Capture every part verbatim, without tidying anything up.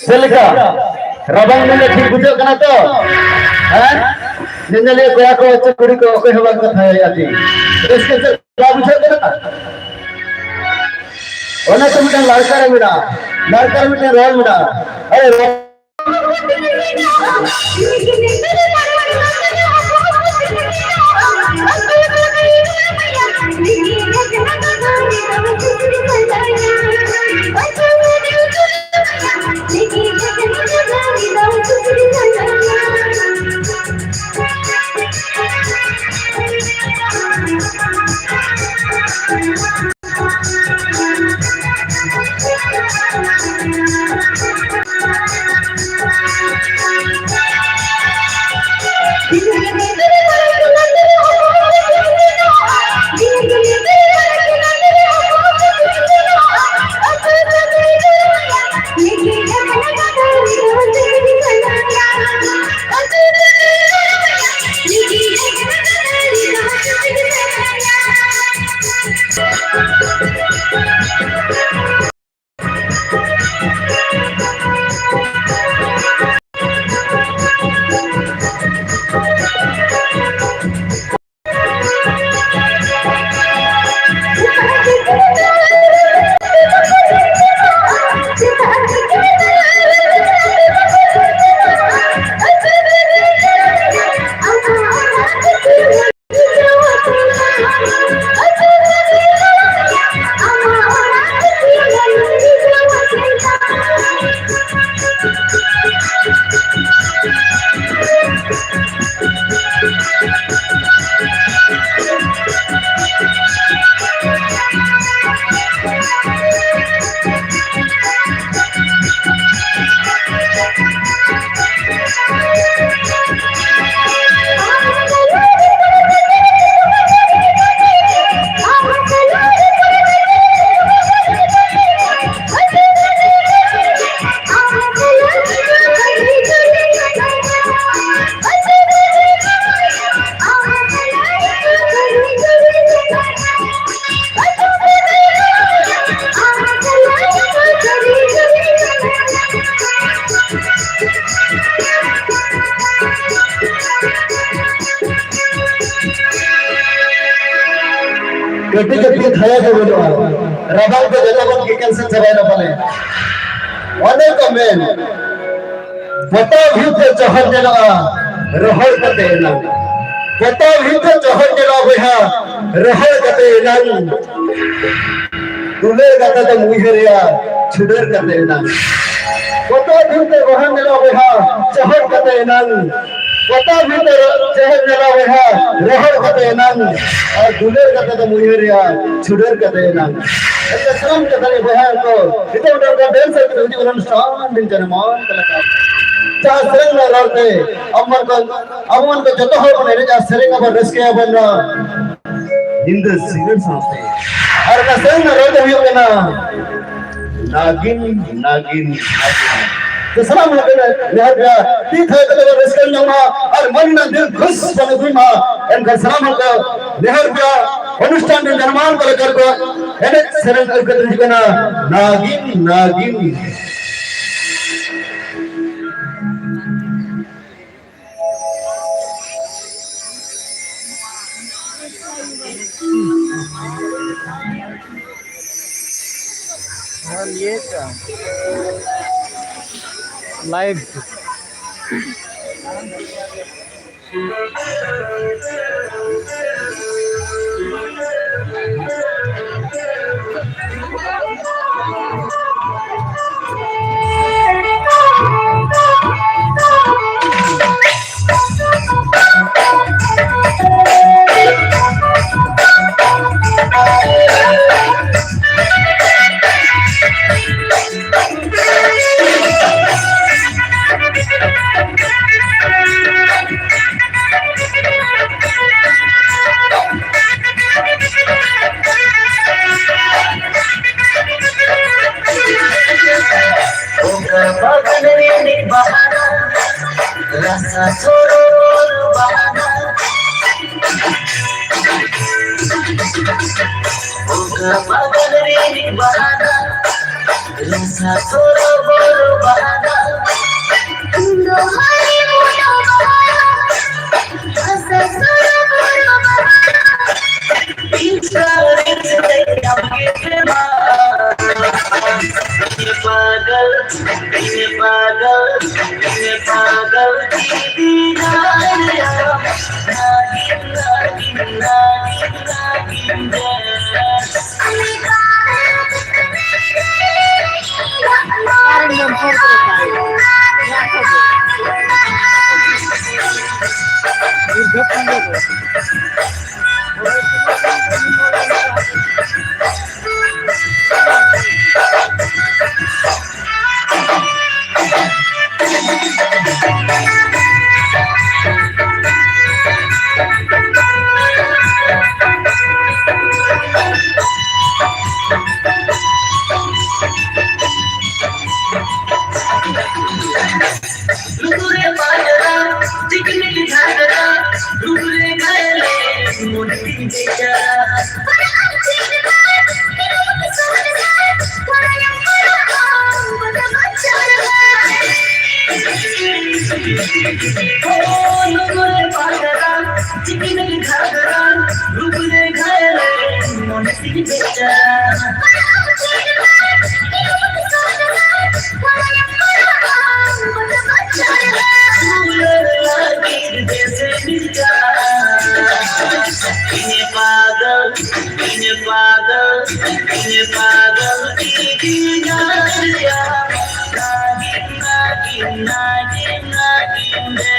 ᱪᱮᱫ ᱞᱮᱠᱟ? ᱨᱟᱵᱟᱝ ᱫᱤᱱ ᱨᱮ ᱴᱷᱤᱠ ᱵᱩᱡᱷᱟᱹᱜ ᱠᱟᱱᱟ ᱛᱚ? ᱦᱮᱸ? ᱧᱮᱧᱮᱞᱤᱭᱟᱹ ᱠᱚᱲᱟ ᱠᱚ, ᱪᱮ ᱠᱩᱲᱤ ᱠᱚ, ᱚᱠᱚᱭ ᱦᱚᱸ ᱵᱟᱝ ᱠᱟᱛᱷᱟᱭᱮᱫᱼᱟ ᱪᱮ? ᱨᱟᱹᱥᱠᱟᱹ ᱪᱮᱫ ᱵᱟᱝ ᱵᱩᱡᱷᱟᱹᱜ ᱠᱟᱱᱟ? ᱚᱱᱟ ᱛᱮ ᱢᱤᱫᱴᱟᱝ ᱞᱟᱲᱠᱟ ᱨᱮ ᱢᱮᱱᱟᱜᱼᱟ, ᱞᱟᱲᱠᱟ ᱨᱮ ᱢᱤᱫᱴᱟᱝ ᱨᱚᱲ ᱢᱮᱱᱟᱜᱼᱟ᱾ ᱟᱨᱮ ᱨᱚᱲ ᱠᱟᱹᱴᱤᱡ ᱠᱟᱹᱴᱤᱡ ᱫᱷᱟᱭᱟ ᱜᱮ ᱵᱟᱹᱱᱩᱜᱼᱟ᱾ ᱨᱟᱵᱟᱝ ᱛᱮ ᱡᱚᱛᱚ ᱵᱚᱱ ᱠᱮᱠᱮᱞ ᱥᱮᱫ ᱪᱟᱵᱟᱭᱮᱱᱟ ᱯᱟᱞᱮ᱾ ᱚᱱᱮ ᱠᱚ ᱢᱮᱱ, ᱯᱚᱛᱟᱣ ᱵᱷᱤᱛ ᱛᱮ ᱡᱚᱦᱚᱨ ᱧᱮᱞᱚᱜᱼᱟ, ᱨᱚᱦᱚᱲ ᱠᱟᱛᱮ ᱮᱱᱟᱝ᱾ ᱯᱚᱛᱟᱣ ᱵᱷᱤᱛ ᱛᱮ ᱡᱚᱦᱚᱨ ᱧᱮᱞᱚᱜᱼᱟ ᱵᱚᱭᱦᱟ, ᱨᱚᱦᱚᱲ ᱠᱟᱛᱮ ᱮᱱᱟᱝ᱾ ᱫᱩᱞᱟᱹᱲ ᱜᱟᱛᱮ ᱫᱚᱢ ᱩᱭᱦᱟᱹᱨᱮᱭᱟ, ᱪᱷᱩᱰᱟᱹᱨ ᱠᱟᱛᱮ ᱮᱱᱟᱝ᱾ ᱯᱚᱛᱟᱣ ᱵᱷᱤᱛ ᱛᱮ ᱡᱚᱦᱚᱨ ᱧᱮᱞᱚᱜᱼᱟ ᱵᱚᱭᱦᱟ, ᱡᱚᱦᱚᱨ ᱠᱟᱛᱮ ᱮᱱᱟᱝ᱾ ᱯᱚᱛᱟᱣ ᱵᱷᱤᱛ ᱨᱮ ᱪᱮᱦᱨᱟ ᱧᱮᱞᱚᱜ ᱵᱚᱭᱦᱟ, ᱨᱚᱦᱚᱲ ᱠᱟᱛᱮ ᱮᱱᱟᱝ᱾ ᱟᱨ ᱫᱩᱞᱟᱹᱲ ᱠᱟᱛᱮ ᱫᱚᱢ ᱩᱭᱦᱟᱹᱨᱮᱭᱟ, ᱪᱷᱩᱰᱟᱹᱨ ᱠᱟᱛᱮ ᱮᱱᱟᱝ᱾ ᱮᱱᱛᱮ ᱥᱟᱱᱟᱢ ᱠᱟᱛᱷᱟ ᱜᱮ ᱵᱚᱭᱦᱟ ᱠᱚ, ᱱᱤᱛᱚᱜ ᱢᱤᱫᱴᱟᱝ ᱚᱱᱠᱟ dance ᱨᱮ ᱦᱤᱡᱩᱜ ᱠᱟᱱᱟ, ᱚᱱᱩᱥᱴᱷᱟᱱ ᱵᱤᱱ ᱡᱟᱱᱟᱢᱚᱜ ᱠᱟᱱᱟ᱾ ᱡᱟᱦᱟᱸ ᱥᱮᱨᱮᱧ ᱨᱮᱱᱟᱜ ᱨᱚᱲ ᱛᱮ ᱟᱵᱚ ᱢᱟᱱ ᱠᱚ, ᱟᱵᱚ ᱢᱟᱱ ᱠᱚ ᱡᱚᱛᱚ ᱦᱚᱲ ᱵᱚᱱ ᱮᱱᱮᱡᱼᱟ, ᱥᱮᱨᱮᱧ ᱟᱵᱚᱱ, ᱨᱟᱹᱥᱠᱟᱹᱭᱟᱵᱚᱱ ᱱᱚᱣᱟ ᱧᱤᱫᱟᱹ ᱥᱤᱸᱜᱟᱹᱲ ᱥᱟᱶᱛᱮ᱾ ᱟᱨ ᱚᱱᱟ ᱥᱮᱨᱮᱧ ᱨᱮᱱᱟᱜ ᱨᱚᱲ ᱫᱚ ᱦᱩᱭᱩᱜ ᱠᱟᱱᱟ, ᱱᱟᱜᱤᱱ, ᱱᱟᱜᱤᱱ, ᱱᱟᱜᱤᱱ᱾ ᱛᱚ ᱥᱟᱱᱟᱢ ᱦᱚᱲ ᱠᱚ ᱱᱮᱦᱚᱨ ᱯᱮᱭᱟ, ᱛᱤ ᱛᱷᱟᱭᱚ ᱠᱟᱛᱮ ᱵᱚᱱ ᱨᱟᱹᱥᱠᱟᱹ ᱧᱚᱜ ᱢᱟ ᱟᱨ ᱢᱟᱹᱱ ᱨᱮᱱᱟᱜ ᱫᱤᱞ ᱠᱷᱩᱥ ᱵᱚᱱ ᱟᱹᱜᱩᱭ ᱢᱟ᱾ ᱮᱱᱠᱷᱟᱱ ᱥᱟᱱᱟᱢ ᱦᱚᱲ ᱠᱚ ᱱᱮᱦᱚᱨ ᱯᱮᱭᱟ, ᱚᱱᱩᱥᱴᱷᱟᱱ ᱨᱮ ᱡᱟᱱᱟᱢᱟᱱ ᱠᱚᱞᱮᱠᱴᱚᱨ ᱠᱚ ᱮᱱᱮᱡ ᱥᱮᱨᱮᱧ ᱟᱹᱜᱩ ᱠᱟᱛᱮ ᱦᱤᱡᱩᱜ ᱠᱟᱱᱟ, ᱱᱟᱜᱤᱱ, ᱱᱟᱜᱤᱱ᱾ ᱦᱮᱸ, ᱱᱤᱭᱟᱹ ᱛᱚ᱾ Live. ᱚᱠᱟ ᱵᱟᱜᱟᱱ ᱨᱤᱱᱤᱡ ᱵᱟᱦᱟ ᱫᱚ ᱨᱟᱥᱟ ᱥᱚᱨᱚᱞ ᱵᱟᱦᱟ ᱫᱚ? ᱚᱠᱟ ᱵᱟᱜᱟᱱ ᱨᱤᱱᱤᱡ ᱵᱟᱦᱟ ᱫᱚ ᱨᱟᱥᱟ ᱥᱚᱨᱚᱞ ᱵᱟᱦᱟ ᱫᱚ? ᱤᱧ ᱫᱚ ᱦᱟᱭ ᱵᱚᱞᱚ ᱵᱟᱦᱟ ᱫᱚ ᱨᱟᱥᱟ ᱥᱚᱨᱚᱞ ᱵᱟᱦᱟ ᱫᱚ᱾ ᱤᱧ ᱫᱚ पागल, ये पागल, ये पागल की दीदार, नागिन, नागिन, नागिन, नागिन जैसा। ᱞᱩᱛᱩᱨ ᱨᱮ ᱯᱟᱸᱡᱽᱨᱟ, ᱴᱤᱠᱢᱤᱠ ᱡᱷᱟᱜᱽᱨᱟ, ᱨᱩᱯ ᱨᱮ ᱜᱷᱟᱭᱮᱞᱮ, ᱢᱚᱱᱮ ᱛᱤᱧ ᱵᱮᱪᱟᱨᱟ᱾ ᱞᱩᱛᱩᱨ ᱨᱮ ᱯᱟᱸᱡᱽᱨᱟ, ᱴᱤᱠᱢᱤᱠ ᱡᱷᱟᱜᱽᱨᱟ, ᱨᱩᱯ ᱨᱮ ᱜᱷᱟᱭᱮᱞᱮ, ᱢᱚᱱᱮ ᱛᱤᱧ ᱵᱮᱪᱟᱨᱟ᱾ पागल, पागल, पागल की दीदार या नागिन, नागिन, नागिन, नागिन रे।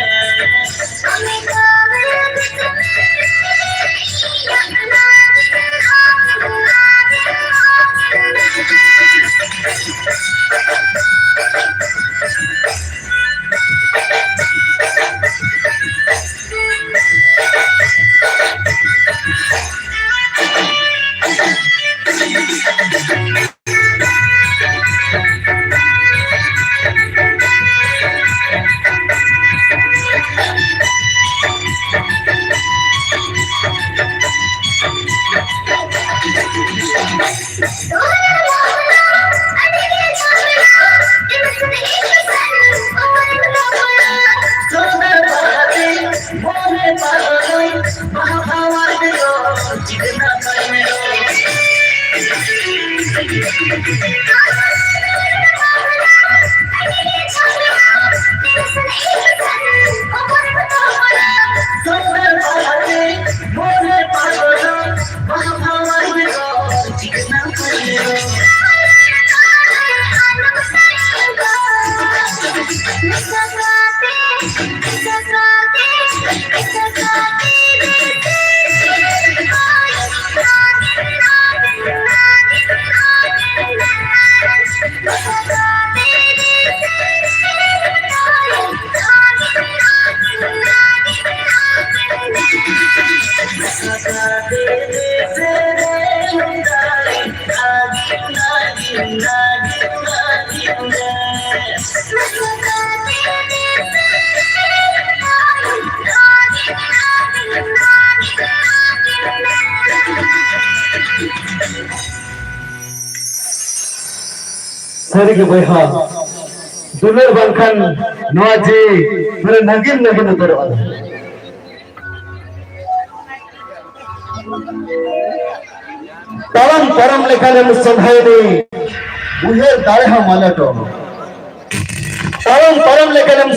ᱥᱟᱹᱨᱤᱜᱮ ᱵᱚᱭᱦᱟ, ᱫᱩᱞᱟᱹᱲ ᱵᱟᱝᱠᱷᱟᱱ ᱱᱚᱣᱟ ᱡᱤᱣᱤ ᱯᱩᱨᱟᱹ ᱱᱟᱹᱜᱤᱱ ᱱᱟᱹᱜᱤᱱ ᱩᱛᱟᱹᱨᱚᱜᱼᱟ᱾ ᱛᱟᱲᱟᱢ ᱯᱟᱨᱚᱢ ᱞᱮᱠᱟᱱᱮᱢ ᱥᱚᱸᱫᱷᱟᱭ ᱫᱤ, ᱩᱭᱦᱟᱹᱨ ᱫᱟᱲᱮ ᱦᱚᱸ ᱢᱟᱞᱚᱴᱚᱜ᱾ ᱛᱟᱲᱟᱢ ᱯᱟᱨᱚᱢ ᱞᱮᱠᱟᱱᱮᱢ